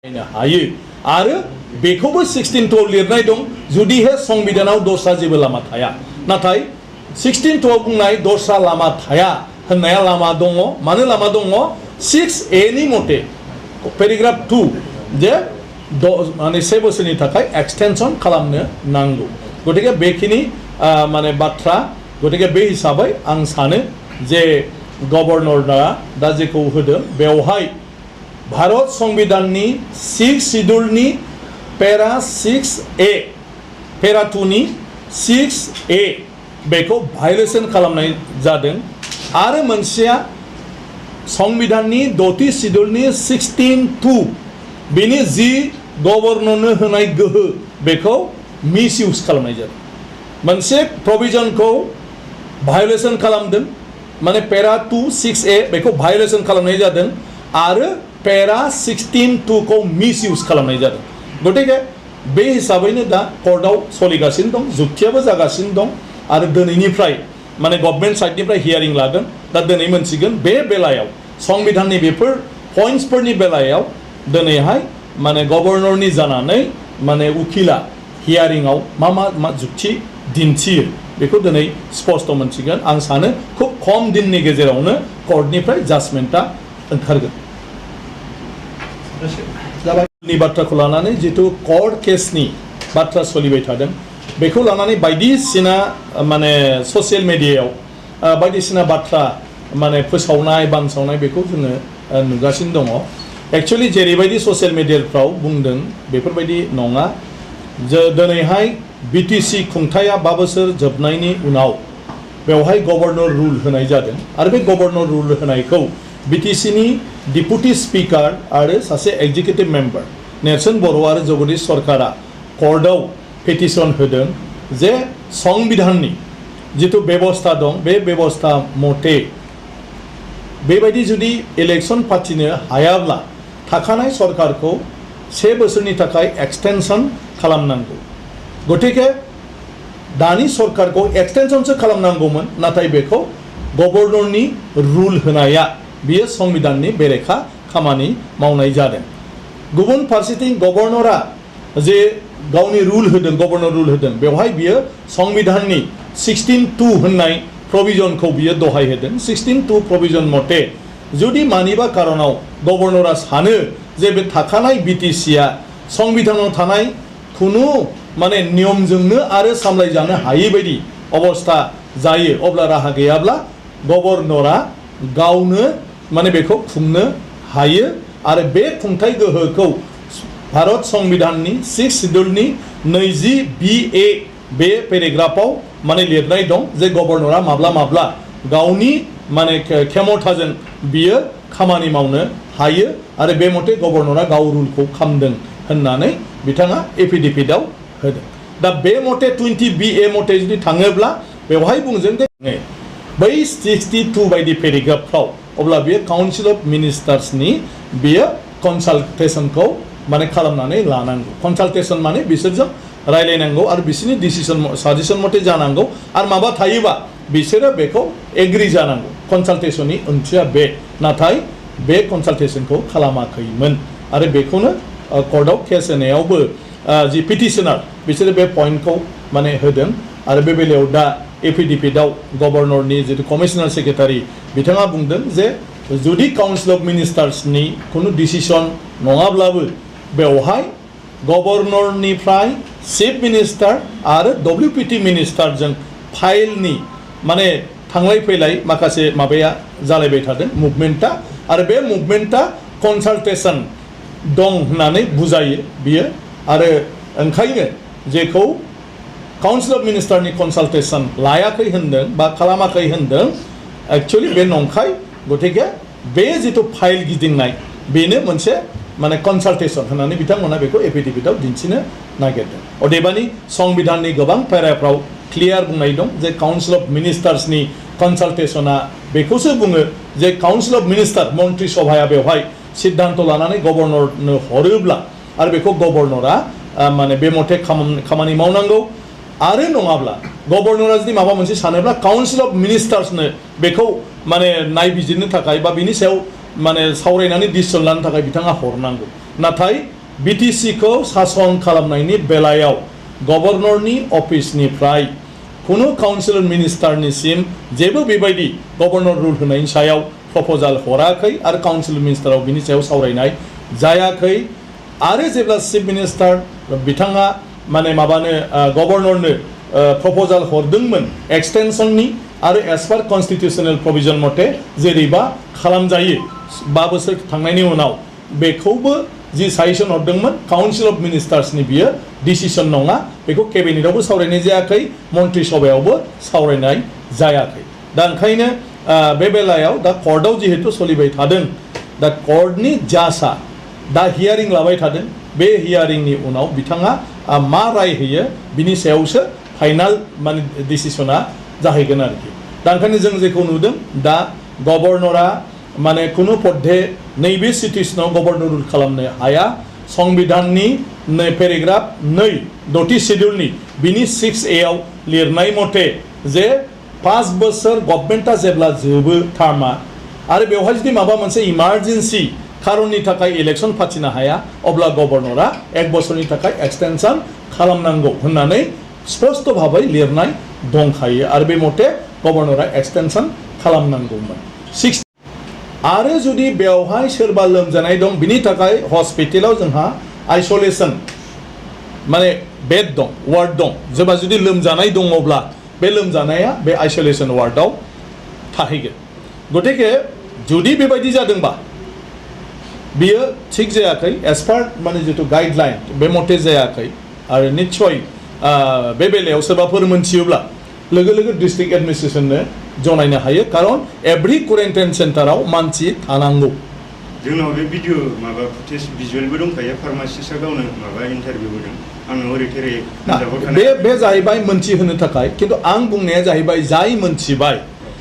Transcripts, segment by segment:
हायो आरो बेखौबो 16 लिरनाय दं जुदिहे संबिधानाव दस्रा जेबो लामा थाया नाथाय 16 बुंनाय दस्रा लामा थाया होननाया लामा दङ मानो लामा दङ 6A नि मते पेराग्राफ 2 जे माने 7 बोसोरनि थाखाय एक्सटेनसन खालामनो नांगौ गटिके बेखिनि माने बाथ्रा गटिके बे हिसाबै आं सानो जे गभर्नरआ दा जेखौ होदों बेवहाय भारत संविधाननि 6 शिड्यूलनि पेरा 6A पेरा 2 नि 6A बेखौ भायलेसन खालामनाय जादों आरो मोनसेया संविधाननि 6थि शिड्यूलनि 16(2) बेनि जि गभर्नरनो होनाय गोहो बेखौ मिसइउज खालामनाय जादों मोनसे प्रोविजनखौ भायलेसन खालामदों माने पेरा 2 6A बेखौ भायलेसन खालामनाय जादों आरो पेरा 16(2) को मिसइउज खालामनाय जादों गटिके बे हिसाबैनो दा कर्टआव सोलिगासिनो दं जुक्तियाबो जागासिनो दं आरो दिनैनिफ्राय माने गभर्नमेन्ट साइडनिफ्राय हियारिं लागोन दा दिनै मोनसिगोन बे बेलायाव संविधाननि बेफोर पइन्ट्सफोरनि बेलायाव दिनैहाय माने गभर्नरनि जानानै माने उकिला हियारिंआव मा जुक्ति दिन्थियो बेखौ दिनै स्पष्ट मोनसिगोन आं सानो खुब खम दिननि गेजेरावनो कर्टनिफ्राय जाजमेन्टआ ओंखारगोन नि बाथ्राखौ लानानै जितु कर्ट केसनि बाथ्रा सोलिबाय थादों बेखौ लानानै बायदिसिना माने ससियेल मिडियायाव बायदिसिना बाथ्रा माने फोसावनाय बानसावनाय बेखौ जोङो नुगासिनो दङ एक्चुअली जेरैबायदि ससियेल मिडियाफ्राव बुंदों बेफोरबायदि नङा जे दिनैहाय बिटिसि खुंथाया 5 बोसोर जोबनायनि उनाव बेवहाय गभर्नर रुल होनाय जादों आरो बे गभर्नर रुल होनायखौ बिटिसिनि डिपुटि स्पिकार आरो सासे एक्जिक्यूटिव मेम्बार नेर्सोन बर' आरो जगदीश सरकारा कर्टआव पेटिशन होदों जे संविधाननि जितु बेबस्था दं बे बेबस्था मते बेबायदि जुदि इलेक्शन फाथिनो हायाब्ला थाखानाय सरकारखौ 1 बोसोरनि थाखाय एक्सटेनसन खालामनांगौ गटिके दानि सरकारखौ एक्सटेनसनसो खालामनांगौमोन नाथाय बेखौ गभर्नरनि रुल होनाया बियो संविधाननि बेरेखा खामानि मावनाय जादों गुबुन फारसेथिं गभर्नरा जे गावनि रुल होदों गभर्नर रुल होदों बेवहाय बियो संविधाननि 16(2) होननाय प्रोविजनखौ बियो दहाय होदों 16(2) प्रोविजन मते जुदि मानिबा कारणाव गभर्नरा सानो जे बे थाखानाय बिटिसिआ संविधानाव थानाय खुनु माने नियमजोंनो आरो सामलायजानो हायै बायदि अबस्था जायो अब्ला राहा गैयाब्ला गभर्नरा गावनो माने बेखौ खुंनो हायो आरो बे खुंथाय गोहोखौ भारत संविधाननि 6 शिड्यूलनि 20(BA) बे पेराग्राफाव माने लिरनाय दं जे गभर्नरा माब्ला गावनि माने क्षमताजों बियो खामानि मावनो हायो आरो बे मते गभर्नरा गाव रुलखौ खामदों होननानै बिथाङा एफिडेभिटआव होदों दा बे मते 20(BA) मते जुदि थाङोब्ला बेवहाय बुंजों जे बै 62 बायदि पेराग्राफाव अब्ला बियो काउन्सिल अफ मिनिस्टार्सनि बियो कनसाल्टेशनखौ माने खालामनानै लानांगौ कनसाल्टेशन माने बिसोरजों रायलायनांगौ आरो बिसोरनि डिसिजन साजेसन मते जानांगौ आरो माबा थायोबा बिसोरो बेखौ एग्री जानांगौ कनसाल्टेशननि ओंथिया बे नाथाय बे कनसाल्टेशनखौ खालामाखैमोन आरो बेखौनो कर्टआव केस होनायावबो जि पिटिशनार बिसोरो बे पइन्टखौ माने होदों आरो बे बेलायाव दा एफिडेभिटआव गभर्नरनि जितु कमिशनार सेक्रेटारि बिथाङा बुंदों जे जुदि काउन्सिल अफ मिनिस्टार्सनि खुनु डिसिसन नङाब्लाबो बेवहाय गभर्नरनिफ्राय चिफ मिनिस्टार आरो WPT मिनिस्टारजों फाइलनि माने थांलाय फैलाय माखासे माबाया जालायबाय थादों मुभमेन्टआ आरो बे मुभमेन्टआ कनसाल्टेशन दं होननानै बुजायो बियो आरो ओंखायनो जेखौ काउन्सिल अफ मिनिस्टारनि कनसाल्टेशन लायाखै होनदों बा खालामाखै होनदों एक्चुअली बे नंखाय गतिके बे जितु फाइल गिदिंनाय बेनो मोनसे माने कनसाल्टेशन होननानै बिथांमोना बेखौ एफिडेभिटआव दिन्थिनो नागिरदों अदेबानि संविधाननि गोबां पेराफ्राव क्लियार बुंनाय दं जे काउन्सिल अफ मिनिस्टार्सनि कनसाल्टेशना बेखौसो बुङो जे काउन्सिल अफ मिनिस्टार मन्त्रि सभाया बेवहाय सिद्धान्त लानानै गभर्नरनो हरोब्ला आरो बेखौ गभर्नरा माने बे मते खामानि मावनांगौ आरो नङाब्ला गभर्नरा जुदि माबा मोनसे सानोब्ला काउन्सिल अफ मिनिस्टार्सनो बेखौ माने नायबिजिरनो थाखाय बा बिनि सायाव माने सावरायनानै डिसिसन लानो थाखाय बिथाङा हरनांगौ नाथाय BTC खौ सासन खालामनायनि बेलायाव गभर्नरनि अफिसनिफ्राय कुनु काउन्सिल मिनिस्टारनिसिम जेबो बेबायदि गभर्नर रुल होनायनि सायाव प्रपोजाल हराखै आरो काउन्सिल मिनिस्टाराव बिनि सायाव सावरायनाय जायाखै आरो जेब्ला चिफ मिनिस्टार बिथाङा माने माबानो गभर्नरनो प्रपोजाल हरदोंमोन एक्सटेनसननि आरो एज पार कन्स्टिटिउशनेल प्रभिजन मथे जेरैबा खालामजायो 5 बोसोर थांनायनि उनाव बेखौबो जि साजेसन हरदोंमोन काउन्सिल अफ मिनिस्टार्सनि बियो डिसिसन नङा बेखौ केबिनेटआवबो सावरायनाय जायाखै मन्त्रि सभायावबो सावरायनाय जायाखै दा ओंखायनो बे बेलायाव दा कर्टआव जिहेतु सोलिबाय थादों दा कर्टनि जाजआ दा हियारिं लाबाय थादों बे हियारिंनि उनाव बिथाङा मा राय होयो बिनि सायावसो फाइनाल माने डिसिसना जाहैगोन आरोखि दा ओंखायनो जों जेखौ नुदों दा गभर्नरा माने कुनु पद्धे नैबे सिटुएशनाव गभर्नर रुल खालामनो हाया संविधाननि पेराग्राफ 2 द'थि शेड्युलनि बिनि 6A आव लिरनाय मथे जे 5 बोसोर गभर्नमेन्टआ जेब्ला जोबो टार्मा आरो बेवहाय जुदि माबा मोनसे इमार्जेन्सि खारननि थाखाय इलेक्शन फाथिनो हाया अब्ला गभर्नरा 1 बोसोरनि थाखाय एक्सटेनसन खालामनांगौ होननानै स्पष्ट भाबै लिरनाय दंखायो आरो बे मथे गभर्नरा एक्सटेनसन खालामनांगौमोन 6 आरो जुदि बेवहाय सोरबा लोमजानाय दं बिनि थाखाय हस्पिटालाव जोंहा आइसोलेशन माने बेड दं वार्ड दं जेब्ला जुदि लोमजानाय दङब्ला बे लोमजानाया बे आइसोलेशन वार्डआव थाहैगोन गतिके जुदि बेबायदि जादोंबा बियो थिग जायाखै एज पार माने जितु गाइडलाइन बे मथे जायाखै आरो निश्चय बे बेलायाव सोरबाफोर मोनथियोब्ला लोगो लोगो डिस्ट्रिक्ट एडमिनिस्ट्रेशननो जनायनो हायो कारण एभ्रि क्वारेन्टाइन सेन्टाराव मानसि थानांगौ जोंनाव बे भिडिअ माबा फुटेज भिजुअलबो दंखायो फार्मासिस्टआ गावनो माबा इन्टारभिउ होदों आंनो ओरै थोरै बे जाहैबाय मोनथिहोनो थाखाय खिन्थु आं बुंनाया जाहैबाय जाय मोनथिबाय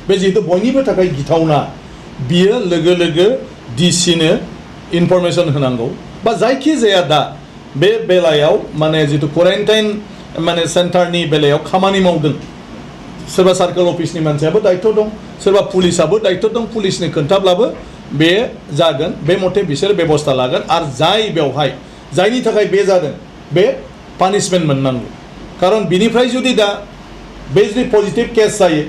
बे जिहेतु बयनिबो थाखाय गिथावना बियो लोगो लोगो डिसिनो इनफरमेसन होनांगौ बा जायखि जाया दा बे बेलायाव माने जितु क्वारेन्टाइन माने सेन्टारनि बेलायाव खामानि मावदों सोरबा सार्कल अफिसनि मानसियाबो दायित्व दं सोरबा पुलिसाबो दायित्व दं पुलिसनो खोन्थाब्लाबो बे जागोन बे मथे बिसोर बेबस्था लागोन आरो जाय बेवहाय जायनि थाखाय बे जादों बे पानिशमेन्ट मोननांगौ कारण बिनिफ्राय जुदि दा बे जुदि पजिटिभ केस जायो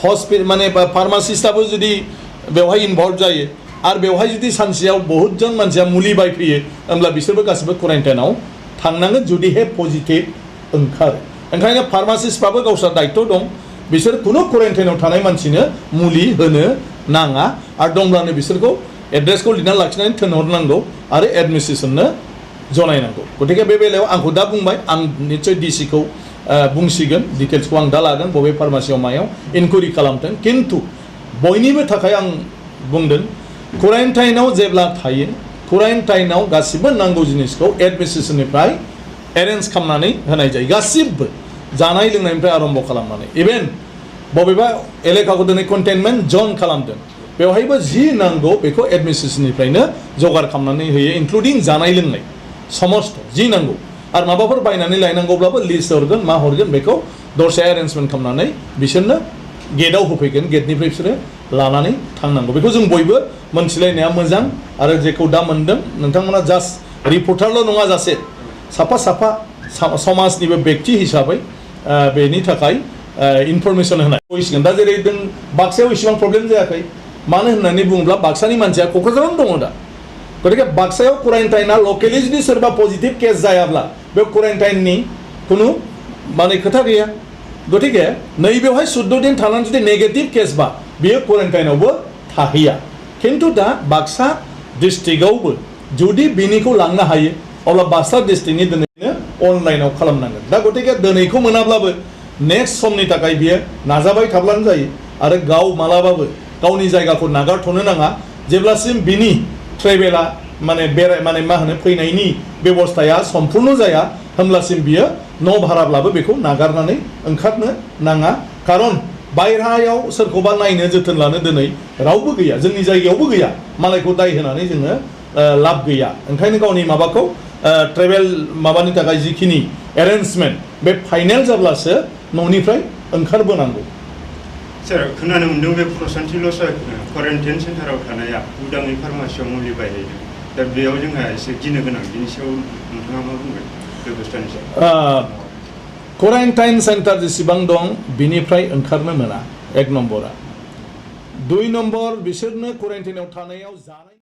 हस्पिटाल माने फार्मासिस्टआबो जुदि बेवहाय इनभल्भ जायो आरो बेवहाय जुदि सानसेयाव बहुतजन मानसिया मुलि बायफैयो होमब्ला बिसोरबो गासिबो क्वारेन्टाइनाव थांनांगोन जुदिहे पजिटिभ ओंखारो ओंखायनो फार्मासिस्टफ्राबो गावस्रा दायित्व दं बिसोर कुनु क्वारेन्टाइनाव थानाय मानसिनो मुलि होनो नाङा आरो दंब्लानो बिसोरखौ एड्रेसखौ लिरना लाखिनानै थिनहरनांगौ आरो एडमिनिस्ट्रेसननो जनायनांगौ गतिके बे बेलायाव आंखौ दा बुंबाय आं निश्चय डिसिखौ बुंसिगोन डिटेल्सखौ आं दा लागोन बबे फार्मासियाव मायाव इनकुइरि खालामथों किन्तु बयनिबो थाखाय आं बुंदों क्वारेन्टाइनाव जेब्ला थायो क्वारेन्टाइनाव गासिबो नांगौ जिनिसखौ एडमिनिस्ट्रेसननिफ्राय एरेन्ज खालामनानै होनाय जायो गासिबो जानाय लोंनायनिफ्राय आरम्भ खालामनानै इभेन बबेबा एलेकाखौ दिनै कन्टेनमेन्ट जन खालामदों बेवहायबो जि नांगौ बेखौ एडमिनिस्ट्रेसननिफ्रायनो जगार खालामनानै होयो इनक्लुडिं जानाय लोंनाय समस्त जि नांगौ आरो माबाफोर बायनानै लायनांगौब्लाबो लिस्ट हरगोन मा हरगोन बेखौ दसे एरेन्जमेन्ट खालामनानै बिसोरनो गेटआव होफैगोन गेटनिफ्राय बिसोरो लानानै थांनांगौ बेखौ जों बयबो मोनथिलायनाया मोजां आरो जेखौ दा मोनदों नोंथांमोना जास्ट रिपर्टारल' नङा जासे साफा साफा समाजनिबो व्यक्ति हिसाबै बेनि थाखाय इनफरमेसन होनाय होसिगोन दा जेरै जों बाक्सायाव इसेबां प्रब्लेम जायाखै मानो होननानै बुङोब्ला बाक्सानि मानसिया क'क्राझारावनो दङ दा गतिके बाक्सायाव क्वारेन्टाइना लकेलि जुदि सोरबा पजिटिभ केस जायाब्ला बे क्वारेन्टाइननि कुनु माने खोथा गैया गतिके नैबेवहाय 14 दिन थानानै जुदि नेगेटिभ केस बा बेयो क्वारेन्टाइनावबो थाहैया किन्तु दा बाक्सा डिस्ट्रिक्टआवबो जुदि बिनिखौ लांनो हायो अब्ला बाक्सा डिस्ट्रिक्टनि दिनैनो अनलाइनाव खालामनांगोन दा गतिके दिनैखौ मोनाब्लाबो नेक्स्ट समनि थाखाय बियो नाजाबाय थाब्लानो जायो आरो गाव मालाबाबो गावनि जायगाखौ नागारथ'नो नाङा जेब्लासिम बिनि ट्रेभेला माने माने मा होनो फैनायनि बेबस्थाया सम्पुर्ण जाया होमब्लासिम बियो न' भाराब्लाबो बेखौ नागारनानै ओंखारनो नाङा खारन बायह्रायाव सोरखौबा नायनो जोथोन लानो दिनै रावबो गैया जोंनि जायगायावबो गैया मालायखौ दाय होनानै जोङो लाब गैया ओंखायनो गावनि माबाखौ ट्रेभेल माबानि थाखाय जिखिनि एरेन्जमेन्ट बे फाइनेल जाब्लासो न'निफ्राय ओंखारबोनांगौ सार खोनानो मोन्दों बे प्रसान्ति लसा क्वारेन्टाइन सेन्टाराव थानाया उदाङै फार्मासियाव मुलि बायहैदों दा बेयाव जोंहा एसे गिनो गोनां बिनि सायाव नोंथाङा मा बुंगोन बेबस्थानि सायाव क्वारेन्टाइन सेन्टार जेसेबां दं बिनिफ्राय ओंखारनो मोना 1 नम्बरा 2 नम्बर बिसोरनो क्वारेन्टाइनाव थानायाव जानाय